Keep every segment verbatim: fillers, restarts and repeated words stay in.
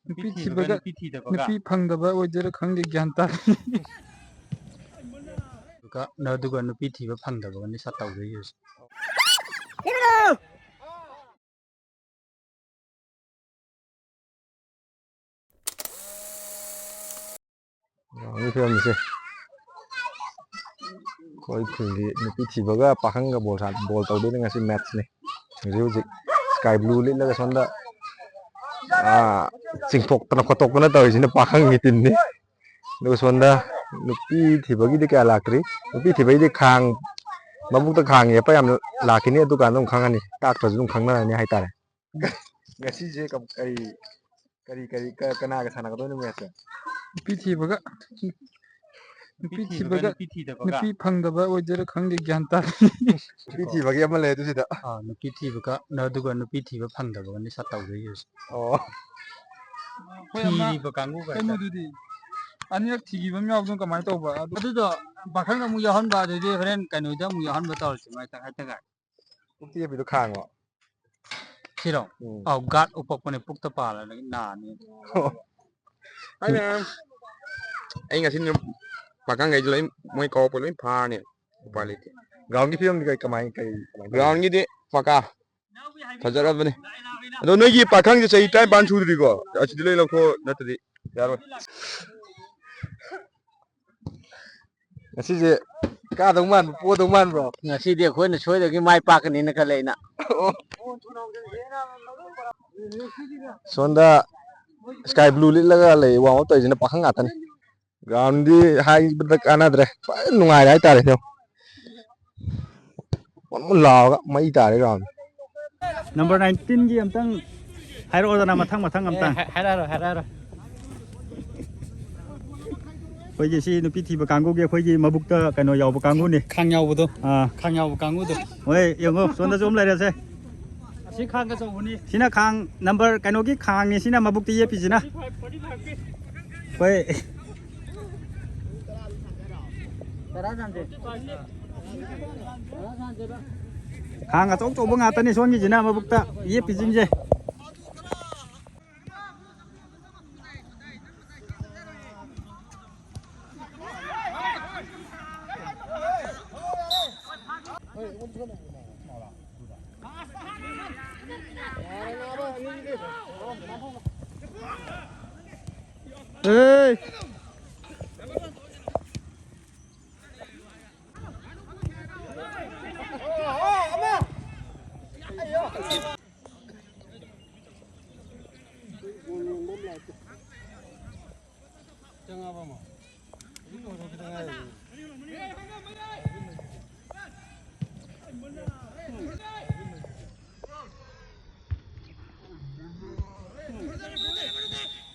ꯅꯨꯄꯤ ꯊꯤꯕꯒ ꯅꯨꯄꯤ ꯊꯤꯗꯕꯒ? ꯅꯨꯄꯤ ꯐꯪꯗꯕ ꯑꯣꯏꯗꯣꯏꯔꯥ ꯈꯪꯗꯦ, ꯒ꯭ꯌꯥꯟ ꯇꯥꯗꯦ꯫ ꯑꯗꯨꯒ, ꯑꯗꯨꯒ ꯅꯨꯄꯤ ꯊꯤꯕ ꯐꯪꯗꯕꯒꯅꯤ ꯁꯠ ꯇꯧꯗꯣꯏꯁꯦ ꯍꯧꯖꯤꯛ꯫ ꯌꯦꯡꯉꯨꯅꯦ ꯐꯤꯕꯝꯁꯦ꯫ ꯑꯩꯈꯣꯏ ꯈꯨꯜꯒꯤ ꯅꯨꯄꯤ ꯊꯤꯕꯒ ꯄꯥꯈꯪꯒ ꯕꯣꯜ ꯁꯥꯟ-, ꯕꯣꯜ ꯇꯧꯗꯣꯏꯅꯤ ꯉꯁꯤ, ꯃꯦꯠꯁꯅꯤ꯫ ꯍꯧꯖꯤꯛ ꯍꯧꯖꯤꯛ ꯁ꯭ꯀꯥꯏ ꯕ꯭ꯂꯨ ꯂꯤꯠꯂꯒ ꯁꯣꯝꯗ, ꯑꯥ, ꯆꯤꯡꯊꯣꯛꯇꯅ ꯈꯣꯠꯇꯣꯛꯇꯅ ꯇꯧꯔꯤꯁꯤꯅ ꯄꯥꯈꯪꯒꯤ ꯇꯤꯝꯅꯤ꯫ ꯑꯗꯨꯒ ꯁꯣꯝꯗ ꯅꯨꯄꯤ ꯊꯤꯕꯒꯤꯗꯤ ꯀꯌꯥ ꯂꯥꯛꯇ꯭ꯔꯤ꯫ ꯅꯨꯄꯤ ꯊꯤꯕꯒꯤꯗꯤ ꯈꯥꯡ, ꯃꯕꯨꯛꯇ ꯈꯥꯡ ꯌꯦꯞꯄ ꯌꯥꯝ ꯂꯥꯛꯈꯤꯅꯤ, ꯑꯗꯨꯀꯥꯟꯗ ꯑꯗꯨꯝ ꯈꯪꯉꯅꯤ, ꯇꯥꯛꯇ꯭ꯔꯁꯨ ꯑꯗꯨꯝ ꯈꯪꯅꯔꯅꯤ ꯍꯥꯏꯇꯥꯔꯦ꯫ ꯉꯁꯤꯁꯦ ꯀꯝ-, ꯀꯔꯤ, ꯀꯔꯤ, ꯀꯔꯤ, ꯀ-, ꯀꯅꯥꯒ ꯁꯥꯟꯅꯒꯗꯣꯏꯅꯣ ꯃꯦꯠꯁꯁꯦ? ꯅꯨꯄꯤ ꯊꯤꯕꯒ꯫ ꯅꯨꯄꯤ ꯅꯨꯄꯤ ꯊꯤꯕꯒ, ꯊꯤꯕꯒ? ꯅꯨꯄꯤ ꯐꯪꯗꯕ ꯑꯣꯏꯗꯣꯏꯔꯥ ꯈꯪꯗꯦ, ꯒ꯭ꯌꯥꯟ ꯇꯥꯗꯦ꯫ ꯅꯨꯄꯤ ꯊꯤꯕꯒꯤ ꯑꯃ ꯂꯩ ꯑꯗꯨꯁꯤꯗ꯫ ꯑꯥ, ꯅꯨꯄꯤ ꯊꯤꯕꯒ, ꯑꯗꯨꯒ ꯅꯨꯄꯤ ꯊꯤꯕ ꯐꯪꯗꯕꯒꯅꯤ ꯁꯠ ꯇꯧꯗꯣꯏꯁꯦ ꯍꯧꯖꯤꯛ꯫ ꯑꯣ꯫ ꯑꯩꯈꯣꯏ ꯑꯃ ꯊꯤꯔꯤꯕ ꯀꯥꯡꯕꯨꯒ ꯍꯥꯏꯇꯥꯔꯦ꯫ ꯀꯩꯅꯣꯗꯨꯗꯤ, ꯑꯅꯤꯔꯛ ꯊꯤꯈꯤꯕ ꯑꯃ ꯌꯥꯎꯕꯗꯨꯅ ꯀꯃꯥꯏꯅ ꯇꯧꯕ? ꯑꯗꯨꯗꯣ ꯄꯥꯈꯪ ꯑꯃꯨꯛ ꯌꯥꯎꯍꯟꯕ, ꯑꯗꯩꯗꯤ ꯍꯣꯔꯦꯟ ꯀꯩꯅꯣꯗ ꯑꯃꯨꯛ ꯌꯥꯎꯍꯟꯕ ꯇꯧꯔꯁꯤ, ꯃꯥꯏ ꯇꯪꯈꯥꯏ ꯇꯪꯈꯥꯏ꯫ ꯄꯨꯛꯇ ꯌꯦꯞꯄꯤꯗꯣ ꯈꯥꯡꯉꯣ꯫ ꯁꯤꯔꯣ? ꯎꯝ꯫ ꯑꯧ, ꯒꯥꯔꯗ ꯎꯞꯄꯛꯄꯅꯦ, ꯄꯨꯛꯇ ꯄꯥꯜꯂꯒ ꯅꯥꯅꯤ꯫ ꯍꯥꯏ ꯃꯌꯥꯝ꯫ ꯑꯩ ꯉꯁꯤ ꯅꯨ-, ꯄꯥꯈꯪꯈꯩꯁꯨ ꯂꯣꯏ, ꯃꯣꯏ ꯀꯧꯔꯛꯄ ꯂꯣꯏ ꯐꯥꯔꯅꯤ꯫ ꯎꯄꯥꯏ ꯂꯩꯇꯦ꯫ ꯒ꯭ꯔꯥꯎꯟꯒꯤ ꯐꯤꯕꯝꯗꯤ ꯀꯩ, ꯀꯃꯥꯏ, ꯀꯩ, ꯀꯃꯥꯏ ꯇꯧꯔꯤ? ꯒ꯭ꯔꯥꯎꯟꯒꯤꯗꯤ ꯄꯀꯥ꯫ ꯐꯖꯔꯕꯅꯤ꯫ ꯑꯗꯣ ꯅꯣꯏꯒꯤ ꯄꯥꯈꯪꯁꯦ ꯆꯍꯤ ꯇꯔꯥꯅꯤꯄꯥꯟ ꯁꯨꯗ꯭ꯔꯤꯀꯣ? ꯑꯁꯤꯗꯤ ꯂꯣꯏ ꯂꯧꯊꯣꯛꯑꯣ, ꯅꯠꯇ꯭ꯔꯗꯤ ꯌꯥꯔꯣꯏ꯫ ꯉꯁꯤꯁꯦ ꯀꯥꯗꯧ ꯃꯥꯟꯕ꯭ꯔꯣ, ꯄꯣꯗꯧ ꯃꯥꯟꯕ꯭ꯔꯣ? ꯉꯁꯤꯗꯤ ꯑꯩꯈꯣꯏꯅ ꯁꯣꯏꯗꯒꯤ ꯃꯥꯏ ꯄꯥꯛꯀꯅꯤꯅ ꯈꯜꯂꯦ ꯑꯩꯅ꯫ ꯑꯣ꯫ ꯁꯣꯝꯗ ꯁ꯭ꯀꯥꯏ ꯕ꯭ꯂꯨ ꯂꯤꯠꯂꯒ ꯂꯩ, ꯋꯥꯔꯝ ꯑꯞ ꯇꯧꯔꯤꯁꯤꯅ ꯄꯥꯈꯪ ꯉꯥꯛꯇꯅꯤ꯫ ꯒ꯭ꯔꯥꯎꯟꯗꯤ ꯍꯥꯏꯕꯗ ꯀꯥꯟꯅꯗ꯭ꯔꯦ, ꯐꯖꯅ ꯅꯨꯡꯉꯥꯏꯔꯦ ꯍꯥꯏꯇꯥꯔꯦ꯫ ꯃꯣꯟ ꯃꯣꯟ ꯂꯥꯎꯔꯒ ꯃꯩ ꯇꯥꯔꯦ ꯒ꯭ꯔꯥꯎꯟ꯫ ꯅꯝꯕꯔ ꯅꯥꯏꯟꯇꯤꯟꯒꯤ ꯑꯝꯇꯪ ꯍꯥꯏꯔꯛꯑꯣꯗꯅ, ꯃꯊꯪ ꯃꯊꯪ ꯑꯝꯇꯪ꯫ ꯑꯦ, ꯍꯥꯏ-, ꯍꯥꯏꯔꯛꯑꯔꯣꯏ, ꯍꯥꯏꯔꯛꯑꯔꯣꯏ꯫ ꯑꯩꯈꯣꯏꯒꯤ ꯁꯤ ꯅꯨꯄꯤ ꯊꯤꯕ ꯀꯥꯡꯕꯨꯒꯤ ꯑꯩꯈꯣꯏꯒꯤ ꯃꯕꯨꯛꯇ ꯀꯩꯅꯣ ꯌꯥꯎꯕ ꯀꯥꯡꯕꯨꯅꯤ꯫ ꯈꯥꯡ ꯌꯥꯎꯕꯗꯣ꯫ ꯑꯥ꯫ ꯈꯥꯡ ꯌꯥꯎꯕ ꯀꯥꯡꯕꯨꯗꯣ꯫ ꯍꯣꯏ, ꯌꯦꯡꯉꯣ, ꯁꯣꯝꯗꯁꯨ ꯑꯃ ꯂꯩꯔꯦꯁꯦ꯫ ꯑꯁꯤ ꯈꯥꯡ ꯑꯆꯧꯕꯅꯤ꯫ ꯁꯤꯅ ꯈꯥꯡ ꯅꯝꯕꯔ ꯀꯩꯅꯣꯒꯤ ꯈꯥꯡꯅꯤ, ꯁꯤꯅ ꯃꯕꯨꯛꯇ ꯌꯦꯞꯄꯤꯁꯤꯅ꯫ ꯍꯣꯏ꯫ ꯈꯥꯡ ꯑꯆꯧ ꯑꯆꯧꯕ ꯉꯥꯛꯇꯅꯤ ꯁꯣꯝꯒꯤꯁꯤꯅ ꯃꯕꯨꯛꯇ ꯌꯦꯞꯄꯤꯁꯤꯡꯁꯦ꯫ Hey.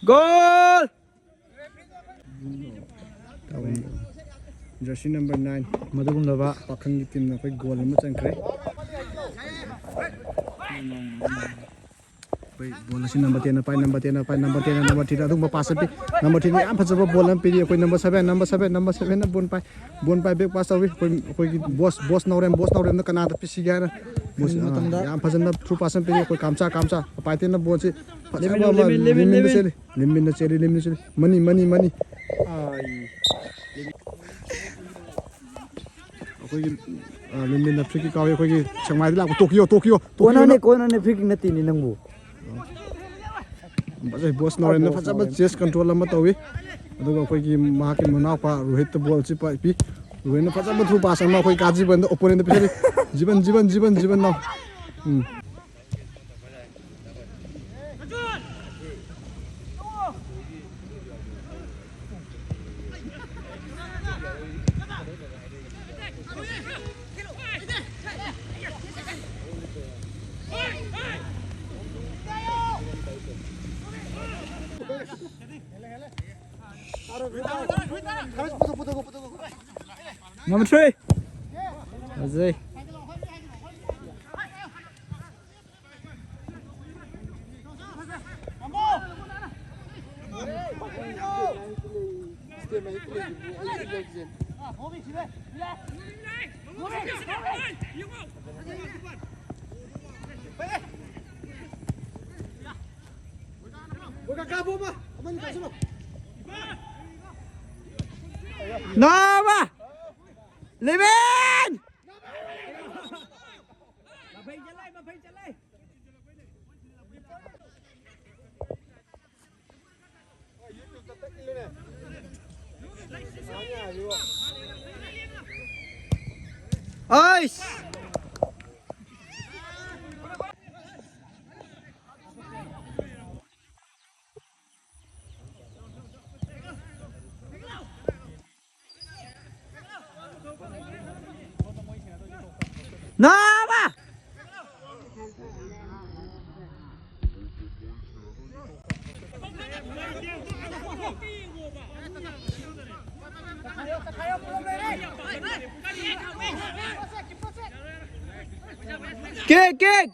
Goal! Jersey number nine, ꯃꯗꯨꯒꯨꯝꯂꯕ ꯄꯥꯈꯪꯒꯤ ꯇꯤꯝꯅ ꯑꯩꯈꯣꯏ ꯒꯣꯜ ꯑꯃ ꯆꯟꯈ꯭ꯔꯦ꯫ ꯑꯩꯈꯣꯏ ꯕꯣꯜ ꯑꯁꯤ ꯅꯝꯕꯔ ꯇꯦꯟꯅ ꯄꯥꯏ, ꯅꯝꯕꯔ ꯇꯦꯟꯅ ꯄꯥꯏ, ꯅꯝꯕꯔ ꯇꯦꯟꯅ, ꯅꯝꯕꯔ ꯊ꯭ꯔꯤꯗ ꯑꯗꯨꯒꯨꯝꯕ ꯄꯥꯁ ꯑꯃ ꯄꯤ꯫ ꯅꯝꯕꯔ ꯊ꯭ꯔꯤꯅ ꯌꯥꯝ ꯐꯖꯕ ꯕꯣꯜ ꯑꯃ ꯄꯤꯔꯤ꯫ ꯑꯩꯈꯣꯏ number seven, number seven, number ꯁꯚꯦꯟꯅ ꯕꯣꯜ ꯄꯥꯏ꯫ ꯕꯣꯜ ꯄꯥꯏ, ꯕꯦꯛ ꯄꯥꯁ ꯇꯧꯏ꯫ ꯑꯩꯈꯣꯏ, ꯑꯩꯈꯣꯏꯒꯤ ꯕꯣꯁ, ꯕꯣꯁ ꯅꯥꯎꯔꯦꯝ, ꯕꯣꯁ ꯅꯥꯎꯔꯦꯝꯅ ꯀꯅꯥꯗ ꯄꯤꯁꯤꯒꯦ ꯍꯥꯏꯅ ꯕꯣꯜꯁꯤ, ꯎꯝ, ꯑꯥ, ꯃꯇꯝꯗ ꯌꯥꯝ ꯐꯖꯅ ꯊ꯭ꯔꯨ ꯄꯥꯁ ꯑꯃ ꯄꯤꯔꯤ꯫ ꯑꯩꯈꯣꯏ ꯀꯥꯝꯆꯥ, ꯀꯥꯝꯆꯥ, ꯄꯥꯏꯇꯦꯟꯅ ꯕꯣꯜꯁꯤ ꯐꯖꯕ ꯂꯤꯃꯤꯟ, ꯑꯃ ꯂꯤꯃꯤꯟ, ꯂꯤꯃꯤꯟꯗ ꯂꯤꯃꯤꯟ꯫ ꯆꯦꯜꯂꯤ, ꯂꯤꯃꯤꯟꯗ ꯆꯦꯜꯂꯤ, ꯂꯤꯃꯤꯟꯗ ꯆꯦꯜꯂꯤ꯫ ꯃꯅꯤ, ꯃꯅꯤ, ꯃꯅꯤ꯫ ꯑꯥꯏ꯫ ꯑꯩꯈꯣꯏꯒꯤ, ꯑ, ꯂꯤꯟꯗꯤꯟꯅ free kick ꯀꯥꯎꯏ꯫ ꯑꯩꯈꯣꯏꯒꯤ ꯁꯦꯛꯃꯥꯏꯗ ꯂꯥꯛꯄ ꯇꯣꯀꯤꯌꯣ, ꯇꯣꯀꯤꯌꯣ, ꯇꯣꯀꯤꯌꯣꯅ꯫ ꯀꯣꯅꯔꯅꯦ, ꯀꯣꯅꯔꯅꯦ, free kick ꯅꯠꯇꯦꯅꯦ ꯅꯪꯕꯨ꯫ ꯐꯖꯩ, ꯕꯣꯁ ꯅꯥꯎꯔꯦꯝꯅ ꯐꯖꯕ ꯆꯦꯁ ꯀꯟꯇ꯭ꯔꯣꯜ ꯑꯃ ꯇꯧꯏ꯫ ꯑꯗꯨꯒ ꯑꯩꯈꯣꯏꯒꯤ ꯃꯍꯥꯛꯀꯤ ꯃꯅꯥꯎꯄꯥ ꯔꯣꯍꯤꯠꯇ ꯕꯣꯜꯁꯤ ꯄ-, ꯄꯤ꯫ ꯔꯣꯍꯤꯠꯅ ꯐꯖꯕ ꯊ꯭ꯔꯨ ꯄꯥꯁ ꯑꯃ ꯑꯩꯈꯣꯏ ꯀꯥ ꯖꯤꯕꯟꯗ, ꯑꯣꯄꯣꯅꯦꯟꯗ ꯄꯤꯁꯜꯂꯤ꯫ ꯖꯤꯕꯟ, ꯖꯤꯕꯟ, ꯖꯤꯕꯟ, ꯖꯤꯕꯟ ꯅꯥꯎ꯫ ꯎꯝ꯫ Number three. ꯐꯖꯩ꯫ ꯅꯥꯕ! ꯂꯤꯃꯤꯟ! ꯃꯐꯩ ꯆꯠꯂꯦ, ꯃꯐꯩ ꯆꯠꯂꯦ꯫ ꯅꯥꯕ! ꯀꯤꯛ, ꯀꯤꯛ!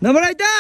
ꯅꯝꯕꯔ ꯑꯩꯠꯇ!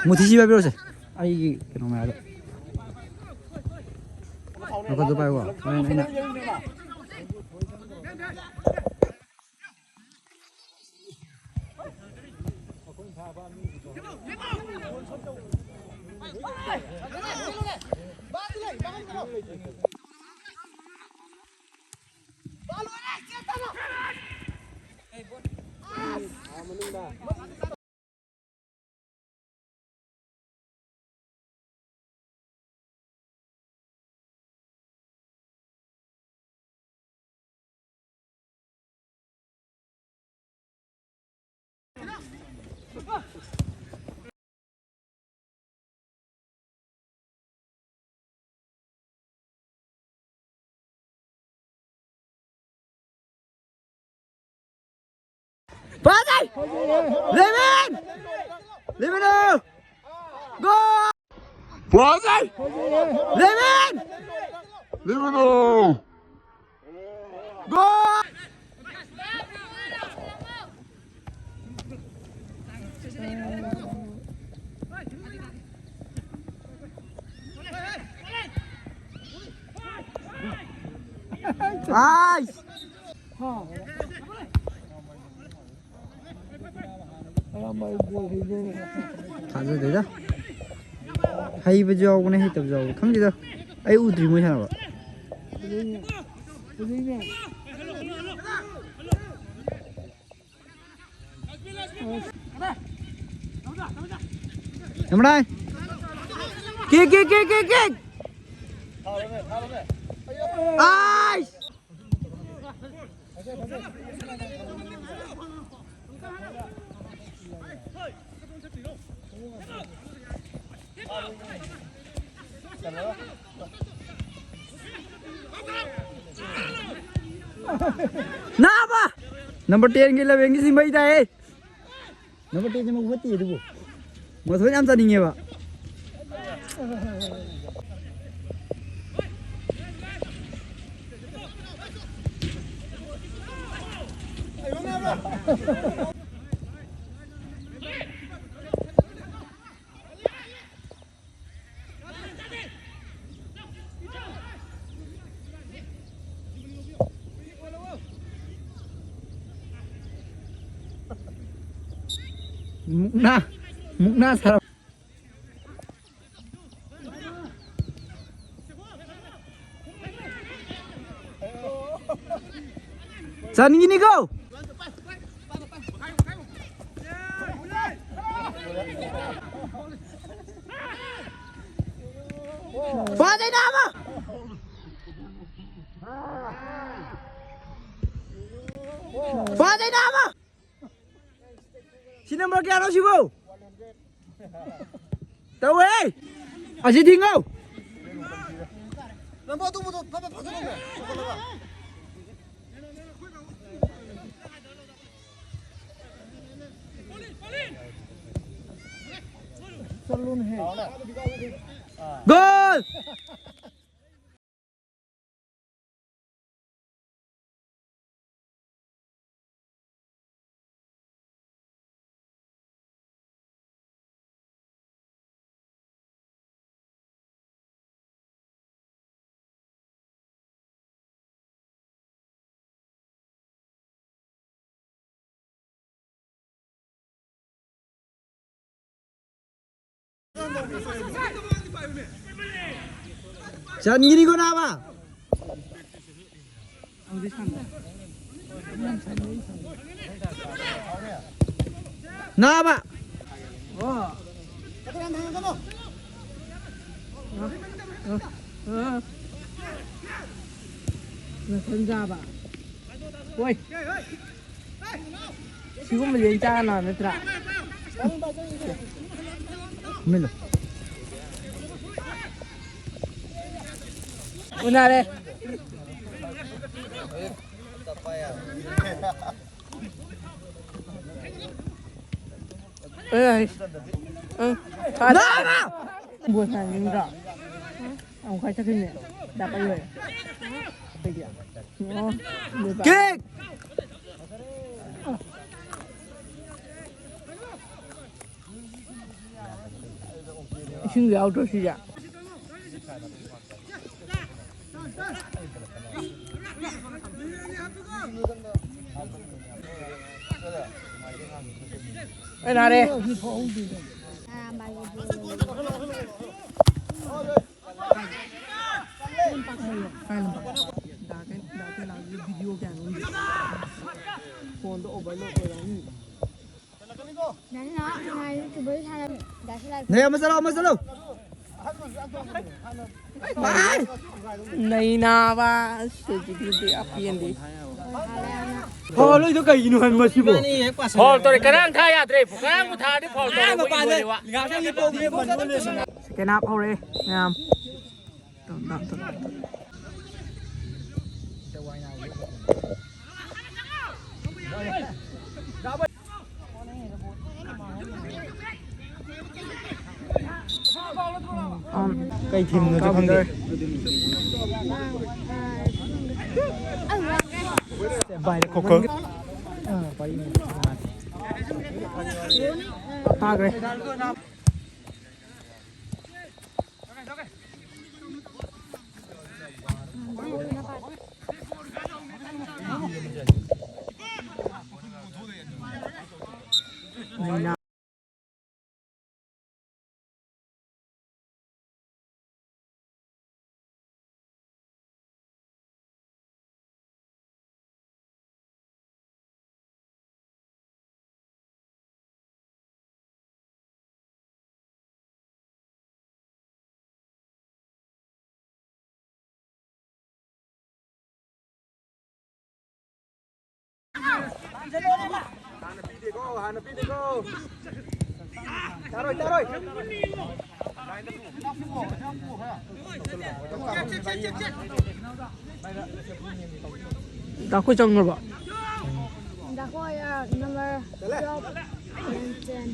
ꯃꯨꯊꯤꯁꯤ ꯄꯥꯏꯕꯤꯔꯣꯁꯦ꯫ ꯑꯩꯒꯤ ꯀꯩꯅꯣ ꯃꯌꯥꯗ꯫ ꯃꯈꯨꯠꯇꯣ ꯄꯥꯏꯌꯨꯀꯣ꯫ ꯍꯣꯔꯦꯟ ꯑꯩꯅ ꯐꯖꯩ! ꯂꯦꯃꯦꯟ! ꯂꯦꯃꯦꯟ! ꯒꯣꯜ! ꯐꯖꯩ! ꯂꯦꯃꯦꯟ! ꯂꯦꯃꯦꯟ! ꯒꯣꯜ! ꯑꯥꯏꯁ! ꯊꯥꯖꯗꯦꯗ꯫ ꯍꯩꯕꯁꯨ ꯌꯥꯎꯕꯅꯦ, ꯍꯩꯇꯕꯁꯨ ꯌꯥꯎꯕꯅꯦ꯫ ꯈꯪꯗꯦꯗ꯫ ꯑꯩ ꯎꯗ꯭ꯔꯤ ꯃꯣꯏ ꯁꯥꯟꯅꯕ꯫ ꯌꯥꯝꯕ꯭ꯔꯥꯏ꯫ ꯀꯤꯛ, ꯀꯤꯛ, ꯀꯤꯛ, ꯀꯤꯛ, ꯀꯤꯛ꯫ ꯑꯥꯏꯁ! ꯅꯥꯕ! ꯅꯝꯕꯔ ꯇꯦꯟꯒꯤ ꯏꯂꯚꯦꯟꯒꯤꯁꯤ ꯃꯩ ꯇꯥꯏꯌꯦ꯫ ꯅꯝꯕꯔ ꯇꯦꯟꯁꯤ ꯃꯕꯨꯛ ꯐꯠꯇꯦ ꯑꯗꯨꯕꯨ꯫ ꯃꯊꯣꯏꯅ ꯌꯥꯝ ꯆꯥꯅꯤꯡꯉꯦꯕ꯫ ꯃꯨꯛꯅꯥ, ꯃꯨꯛꯅꯥ ꯁꯥꯔ-, ꯆꯟꯒꯤꯅꯤꯀꯣ꯫ ꯐꯖꯩ ꯅꯥꯕ! ꯐꯖꯩ ꯅꯥꯕ! ꯁꯤ ꯅꯝꯕꯔ ꯀꯌꯥꯅꯣ ꯁꯤꯕꯨ? ꯇꯧꯋꯦ! ꯑꯁꯤ ꯊꯤꯡꯉꯣ! ꯂꯝꯕꯥ ꯑꯇꯣꯞꯄꯗꯣ ꯐꯠ ꯐꯠ ꯐꯥꯖꯤꯜꯂꯣꯃꯦ꯫ ꯒꯣꯜ! ꯆꯟꯒꯤꯅꯤꯀꯣ ꯅꯥꯕ꯫ ꯅꯥꯕ꯫ ꯅꯥꯊꯟ ꯆꯥꯕ꯫ ꯍꯣꯏ꯫ ꯁꯤꯒꯨꯝꯕꯁꯦ ꯑꯩ ꯆꯥꯅ ꯅꯠꯇ꯭ꯔꯥ? ꯎꯅꯔꯦ꯫ ꯑꯦ, ꯑꯦ, ꯐꯥꯔꯦ꯫ ꯕꯣꯜ ꯁꯥꯟꯅꯅꯤꯡꯗ꯭ꯔꯣ? ꯑꯃꯨꯛ ꯈꯔ ꯆꯠꯈꯤꯅꯦ꯫ ꯗꯥ ꯄꯥꯏꯌꯣꯏ꯫ ꯑꯣ, ꯂꯣꯏ ꯄꯥꯏ꯫ ꯀꯤꯛ! ꯏꯁꯤꯡ ꯌꯥꯎꯗ꯭ꯔꯣ ꯁꯤꯁꯦ? ꯑꯩ ꯅꯥꯔꯦ꯫ ꯐꯣꯟꯗꯣ overload ꯑꯣꯏꯔꯝꯅꯤ꯫ ꯅꯩ, ꯑꯃ ꯆꯠꯂꯣ, ꯑꯃ ꯆꯠꯂꯣ꯫ ꯅꯩ ꯅꯥꯕ꯫ ꯑꯁ, ꯍꯧꯖꯤꯛꯀꯤꯗꯨꯗꯤ ꯌꯥꯝ ꯄꯦꯟꯗꯦ꯫ ꯐꯥꯎꯜ ꯂꯣꯏꯗꯣ ꯀꯩꯒꯤꯅꯣ ꯍꯥꯏꯕ ꯃꯁꯤꯕꯣ? ꯐꯥꯎꯜ ꯇꯧꯔꯦ꯫ ꯉꯔꯥꯡ ꯊꯥ ꯌꯥꯗ꯭ꯔꯦ꯫ ꯉꯔꯥꯡꯕꯨ ꯊꯥꯔꯗꯤ ꯐꯥꯎꯜ ꯇꯧꯔꯦ꯫ ꯃꯣꯏꯒꯤ ꯂꯣꯏꯔꯦꯕ꯫ ꯁꯦꯀꯦꯟ ꯍꯥꯞ ꯍꯧꯔꯦ ꯃꯌꯥꯝ꯫ ꯇꯝ, ꯇꯝ, ꯇꯝ, ꯇꯝ꯫ ꯀꯩ ꯊꯤꯝꯅꯣꯁꯨ ꯈꯪꯗꯦ꯫ ꯚꯥꯏꯗ ꯈꯣꯀꯣ꯫ ꯐꯥꯈ꯭ꯔꯦ꯫ ꯍꯥꯟꯅ ꯄꯤꯗꯦꯀꯣ, ꯍꯥꯟꯅ ꯄꯤꯗꯦꯀꯣ꯫ ꯇꯥꯔꯣꯏ, ꯇꯥꯔꯣꯏ꯫ ꯗꯥꯈꯣꯏ ꯆꯪꯈ꯭ꯔꯕꯣ? ꯗꯥꯈꯣꯏ, ꯑ, number twelve and ten꯫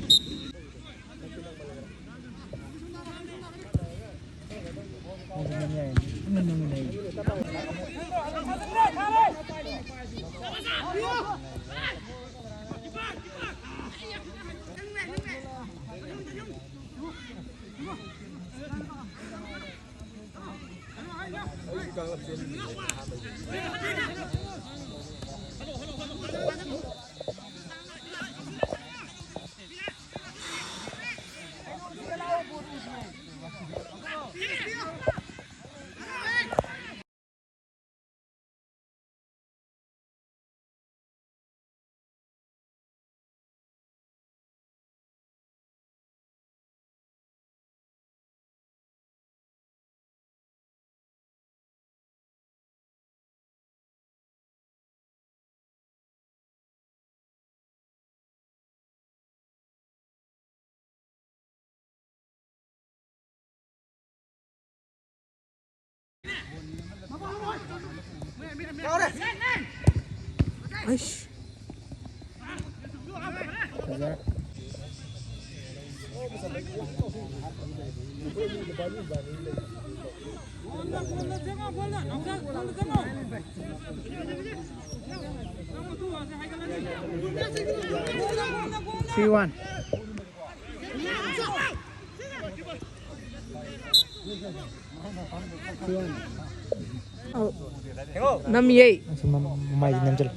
ꯑꯩꯁ꯫ ꯐꯖꯔꯦ꯫ Three one. ꯅꯝꯃꯤꯌꯦ꯫ ꯑꯁ, ꯃꯃꯥꯏꯁꯦ ꯅꯝꯖꯜꯂꯨ꯫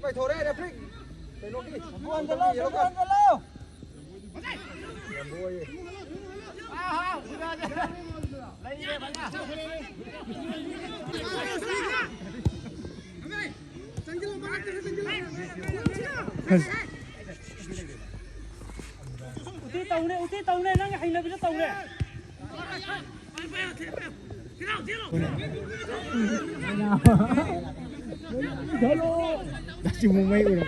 ꯀꯥꯏꯊꯣꯔꯦ, ꯔꯦꯐ꯭ꯔꯤ꯫ ꯀꯩꯅꯣꯒꯤ, ꯕꯣꯟ ꯆꯠꯂꯣ, ꯕꯣꯟ ꯆꯠꯂꯣ꯫ ꯎꯇꯤ ꯇꯧꯅꯦ, ꯎꯇꯤ ꯇꯧꯅꯦ, ꯅꯪꯒꯤ ꯍꯩꯅꯕꯤꯗꯣ ꯇꯧꯅꯦ꯫ ꯗꯥ ꯆꯨꯃꯨ ꯃꯩ ꯎꯔꯕ?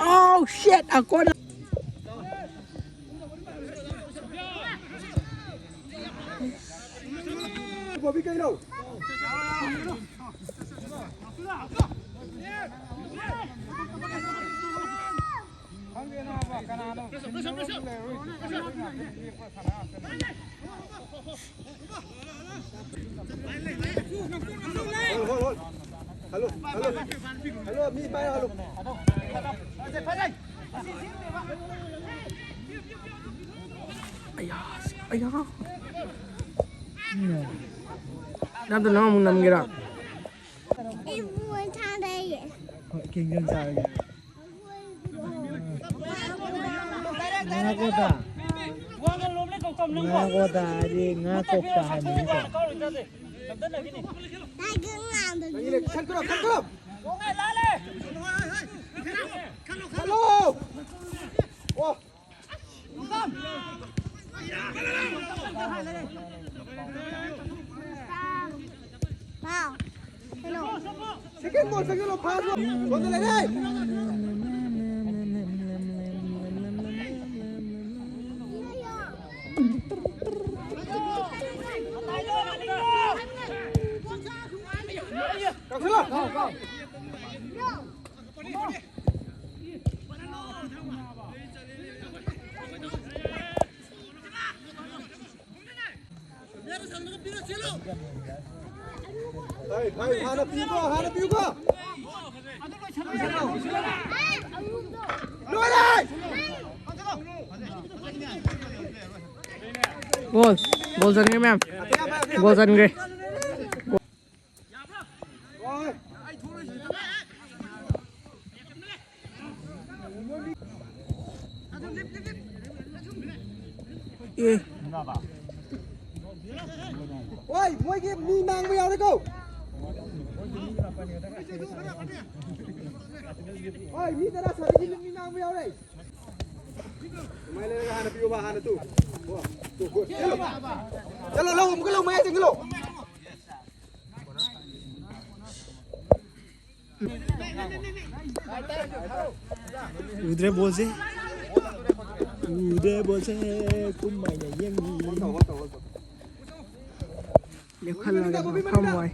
Oh shit, a corner. ꯕꯣꯕꯤ ꯀꯩꯅꯣ? ꯍꯣꯜ, ꯍꯣꯜ, ꯍꯣꯜ꯫ ꯍꯜꯂꯣ, ꯍꯜꯂꯣ꯫ ꯍꯜꯂꯣ, ꯃꯤ ꯄꯥꯏꯔꯣ, ꯍꯜꯂꯣ꯫ ꯑꯌꯥ, ꯑꯌꯥ꯫ ꯅꯪꯗꯣ ꯅꯪ ꯑꯃꯨꯛ ꯅꯝꯒꯦꯔꯥ? ꯑꯩ ꯕꯣꯜ ꯁꯥꯟꯅꯩꯌꯦ꯫ ꯍꯣꯏ, ꯀꯩ ꯏꯟꯖꯥꯡ ꯆꯥꯔꯒꯦ? ꯉꯥ ꯀꯧꯇꯥ꯫ ꯉꯥ ꯀꯧꯇꯥ ꯍꯥꯏꯗꯤ ꯉꯥ ꯀꯧꯇꯥ ꯍꯥꯏꯕꯅꯤꯀꯣ꯫ ꯅꯪꯒꯤ ꯂꯦꯛ ꯈꯟꯈ꯭ꯔꯣ, ꯈꯟꯈ꯭ꯔꯣ꯫ ꯈꯜꯂꯣ꯫ ꯑꯣ꯫ ꯄꯥꯎ꯫ ꯀꯩꯅꯣ? Second ball, second ball, fast ball. ꯁꯣꯝꯗ ꯂꯩꯔꯦ꯫ ꯀꯛꯁꯤꯜꯂꯣ꯫ ꯍꯥꯟꯅ ꯄꯤꯌꯨꯀꯣ, ꯍꯥꯟꯅ ꯄꯤꯌꯨꯀꯣ꯫ ꯂꯣꯏꯔꯦ! ꯒꯣꯜ, ꯒꯣꯜ ꯆꯟꯈ꯭ꯔꯦ, ꯃꯌꯥꯝ꯫ ꯒꯣꯜ ꯆꯟꯈ꯭ꯔꯦ꯫ ꯑꯦ꯫ ꯑꯣꯏ, ꯃꯣꯏꯒꯤ ꯃꯤ ꯃꯥꯡꯕ ꯌꯥꯎꯔꯦꯀꯣ꯫ ꯑꯣꯏ, ꯃꯤ ꯇꯔꯥ ꯁꯥꯕꯤꯒꯤ ꯃꯤ ꯃꯥꯡꯕ ꯌꯥꯎꯔꯦ꯫ ꯑꯗꯨꯃꯥꯏꯅ ꯂꯩꯔꯒ ꯍꯥꯟꯅ ꯄꯤꯌꯣꯕ, ꯍꯥꯟꯅ ꯇꯨ꯫ ꯆꯠꯂꯣ, ꯂꯧ, ꯑꯃꯨꯛꯀ ꯂꯧ, ꯃꯌꯥꯏ ꯆꯪꯁꯤꯜꯂꯣ꯫ ꯎꯗ꯭ꯔꯦ ꯕꯣꯜꯁꯦ꯫ ꯎꯗ꯭ꯔꯦ ꯕꯣꯜꯁꯦ꯫ ꯀꯨꯝꯃꯥꯏꯅ ꯌꯦꯡꯉꯤ꯫ ꯂꯦꯞꯈꯠꯂꯒ ꯐꯝꯃꯣꯏ꯫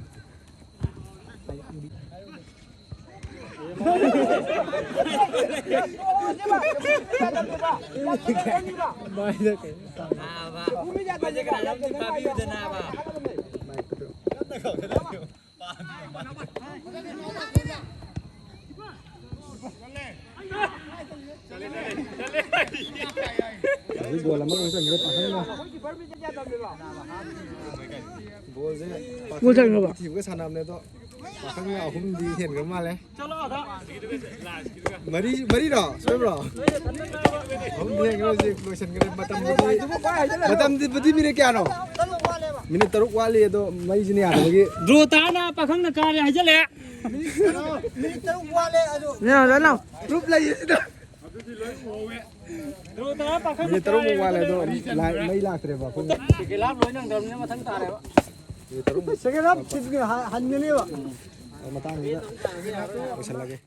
ꯍꯧꯖꯤꯛ ꯒꯣꯜ ꯑꯃꯈꯛ ꯆꯟꯈ꯭ꯔꯦ ꯄꯥꯈꯪꯅ꯫ ꯒꯣꯜꯁꯦ ꯒꯣꯜ ꯆꯟꯈ꯭ꯔꯕ? ꯄꯥꯈꯪꯅ ꯊꯤꯕꯒ ꯁꯥꯟꯅꯕꯅꯦ ꯑꯗꯣ ꯄꯥꯈꯪꯅ ꯑꯍꯨꯝꯗꯤ ꯍꯦꯟꯈ꯭ꯔ ꯃꯥꯜꯂꯦ꯫ ꯃꯔꯤ, ꯃꯔꯤꯔꯣ? ꯁꯣꯏꯕ꯭ꯔꯣ? ꯑꯍꯨꯝꯗꯤ ꯍꯦꯟꯈ꯭ꯔꯦ ꯍꯧꯖꯤꯛ ꯂꯣꯏꯁꯟꯈ꯭ꯔꯦ꯫ ꯃꯇꯝꯗꯨꯗꯤ, ꯃꯇꯝꯗꯨꯗꯤ ꯃꯤꯅꯤꯠ ꯀꯌꯥꯅꯣ? ꯃꯤꯅꯤꯠ ꯇꯔꯨꯛ ꯋꯥꯠꯂꯤ ꯑꯗꯣ ꯃꯩꯁꯤꯅ ꯌꯥꯗꯕꯒꯤ꯫ ꯗ꯭ꯔꯣ ꯇꯥꯅ ꯄꯥꯈꯪꯅ ꯀꯥꯔꯦ ꯍꯥꯏꯖꯜꯂꯦ꯫ ꯃꯤꯅꯤꯠ ꯇꯔꯨꯛ ꯋꯥꯠꯂꯦ ꯑꯗꯣ꯫ ꯅꯣ, ꯅꯣ, ꯅꯣ꯫ ꯄ꯭ꯔꯨꯞ ꯂꯩꯌꯦ ꯁꯤꯗ꯫ ꯗ꯭ꯔꯣ ꯇꯥꯅ ꯄꯥꯈꯪꯅ ꯃꯤꯅꯤꯠ ꯇꯔꯨꯛꯃꯨꯛ ꯀꯥꯔꯦ ꯋꯥꯠꯂꯦ ꯑꯗꯣ ꯍꯥꯏꯖꯜꯂꯦ꯫ ꯂꯥꯏ-, ꯃꯩ ꯂꯥꯛꯇ꯭ꯔꯦꯕ ꯑꯩꯈꯣꯏ꯫ ꯁꯦꯀꯦꯟ ꯍꯥꯞ ꯂꯣꯏ ꯅꯪꯗ꯭ꯔꯕꯅꯤꯅ ꯃꯊꯪ ꯇꯥꯔꯦꯕ꯫ ꯃꯤꯅꯤꯠ ꯇꯔꯨꯛꯃꯨꯛ ꯁꯦꯀꯦꯟ ꯍꯥꯞ ꯁꯤꯠꯀꯦ ꯍ-, ꯍꯟꯒꯅꯦꯕ꯫ ꯃꯇꯥꯡꯁꯤꯗ ꯂꯣꯏꯁꯜꯂꯒꯦ꯫